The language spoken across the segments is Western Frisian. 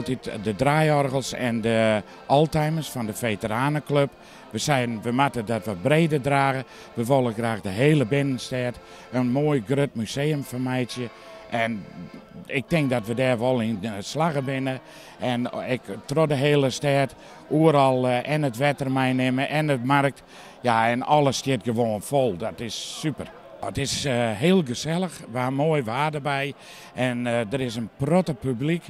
Altyd de draaiorgels en de oldtimers fan de veteranenklup. We seinen, we moatte dat wat breder drage. We wolle graach de hiele binnenstêd in moai grut museum fan meitsje. En ik tink dat we dêr wol yn slagge binne. En ek troch de hiele stêd oeral en it wetter meinimme en de markt. Ja, en alles stiet gewoan fol. Dat is super. It is hiel gesellich, we ha moai waar derby en der is in protte publyk.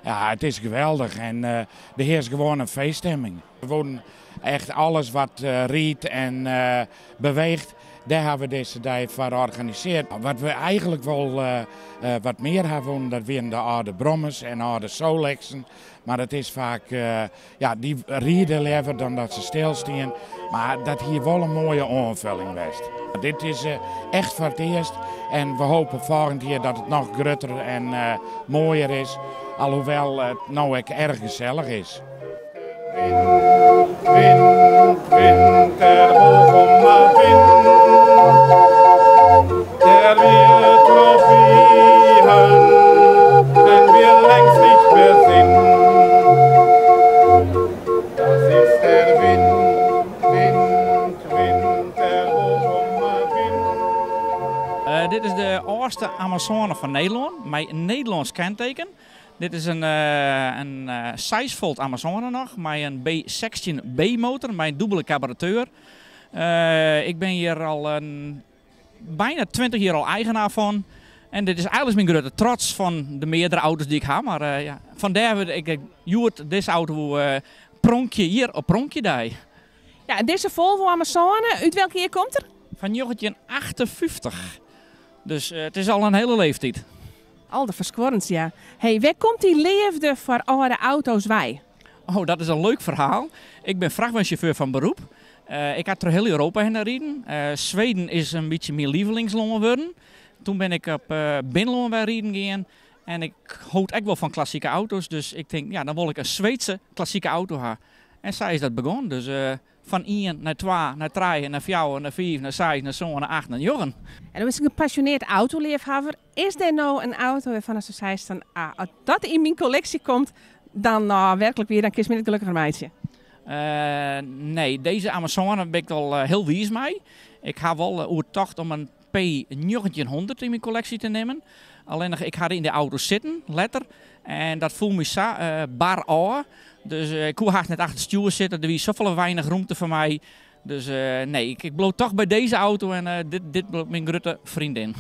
Ja, it is geweldich en der hearst gewoan in feeststimming. We woenen echt alles wat riidt en beweecht, dêr ha we dizze dei foar organisearre. Wat we eigenlik wol wat mear ha woenen, dat wienen de âlde brommers en âlde Solexen. Mar it is faak, ja, dy ride leaver dan dat se stilstean. Mar dat hie wol in moaie oanfulling west. Dit is echt foar it earst en we hoopje folgjend jier dat it noch grutter en moaier is. Alhoewel it no ek erch gesellich is. Wind, wind, wind, der Bochumer wind, der wir Trophäen, wenn wir längst nicht mehr sind. Das ist der Wind, Wind, Wind, der Bochumer wind. Dit is de âldste Amazone fan Nederlân mei in Nederlânsk kenteken. Dit is in 6 volt Amazone noch mei in B16B motor mei in dûbele karburateur. Ik bin hjir al in byna 20 jier al eigenaar fan. En dit is eigenlik myn grutte trots fan de meardere auto's dy't ik ha. Mar ja, fandêr wurd ik hjoed dizze auto pronkje hjir op Pronkjedei. Ja, en dizze Volvo Amazone, út welk jier komt er? Fan 1958. Dus it is al in hiele leeftyd. Alderferskuorrend, ja. Hey, wêr komt dy leafde foar âlde auto's wei? Oh, dat is in leuk ferhaal. Ik bin frachtweinsjauffeur fan beroep. Ik ha troch hiel Europa hinne riden. Sweden is in bytsje myn lievelingslân wurden. Toen bin ik op binnenlân wer riden gien. En ik hold ek wol fan klassike auto's. Dus ik tink, ja, dan wol ik in Sweedse klassike auto ha. En sa is dat begûn. Dus fan ien nei twa, nei trije, nei fjouwer, nei fiif, nei seis, nei sân, nei acht, nei njoggen. En do bist in gepassioneerd autoleafhawwer. Is der no in auto wêrfan ast seist fan, ah, as dat yn myn kolleksje komt, dan no, werklik wier, dan kinst my net gelokkiger meitsje? Nee, dizze Amazone bin ik al hiel wiis mei. Ik ha wol oertocht om in P1900 yn myn kolleksje te nimmen. Allinnich ik ha yn de auto sitten letter en dat foel my sa bar ôf. Dus ik koe hast net achter it stjoer sitte, der wie safolle weinich rûmte foar my. Dus nee, ik bliuw toch by dizze auto en dit bliuwt myn grutte freondin.